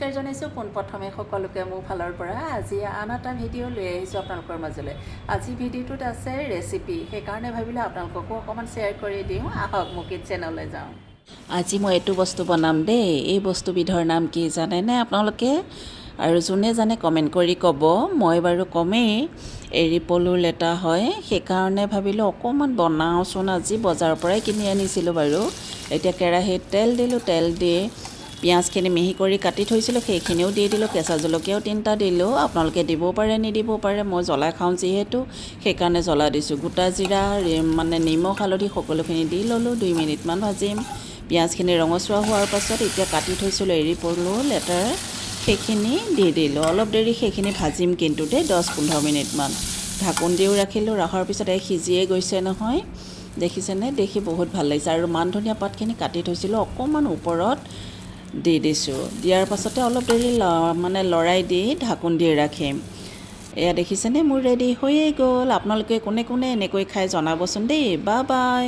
নমস্কাৰ জনাইছোঁ পোনপ্ৰথমে সকলোকে মোৰ ফালৰ পৰা। আজি আন এটা ভিডিঅ' লৈ আহিছোঁ আপোনালোকৰ মাজলৈ। আজি ভিডিঅ'টোত আছে ৰেচিপি, সেইকাৰণে ভাবিলোঁ আপোনালোককো অকণমান শ্বেয়াৰ কৰি দিওঁ। আহক, মোৰ কিটচেনলৈ যাওঁ। আজি মই এইটো বস্তু বনাম দেই। এই বস্তুবিধৰ নাম কি জানেনে আপোনালোকে? আৰু যোনে জানে কমেণ্ট কৰি ক'ব। মই বাৰু কমেই, এৰী পলুৰ লেটা হয়। সেইকাৰণে ভাবিলোঁ অকণমান বনাওঁচোন আজি। বজাৰৰ পৰাই কিনি আনিছিলোঁ বাৰু। এতিয়া কেৰাহীত তেল দিলোঁ। তেল দি পিঁয়াজখিনি মিহি কৰি কাটি থৈছিলোঁ, সেইখিনিও দি দিলোঁ। কেঁচা জলকীয়াও তিনিটা দিলোঁ। আপোনালোকে দিবও পাৰে, নিদিবও পাৰে। মই জ্বলা খাওঁ যিহেতু, সেইকাৰণে জ্বলা দিছোঁ। গোটা জিৰা, মানে নিমখ, হালধি সকলোখিনি দি ল'লোঁ। 2 মিনিটমান ভাজিম। পিঁয়াজখিনি ৰঙচুৱা হোৱাৰ পাছত এতিয়া কাটি থৈছিলোঁ এৰী পলুৰ লেটাৰ, সেইখিনি দি দিলোঁ। অলপ দেৰি সেইখিনি ভাজিম কিন্তু দেই, 10-15 মিনিটমান। ঢাকোন দিও ৰাখিলোঁ। ৰখাৰ পিছত এই সিজিয়ে গৈছে নহয়, দেখিছেনে? দেখি বহুত ভাল লাগিছে। আৰু মান ধনিয়া পাতখিনি কাটি থৈছিলোঁ, অকণমান ওপৰত দি দিছোঁ। দিয়াৰ পাছতে অলপ দেৰি মানে লৰাই দি ঢাকোন দি ৰাখিম। এয়া দেখিছেনে, মোৰ ৰেডি হৈয়ে গ'ল। আপোনালোকে কোনে কোনে এনেকৈ খাই জনাবচোন দেই। বা বাই।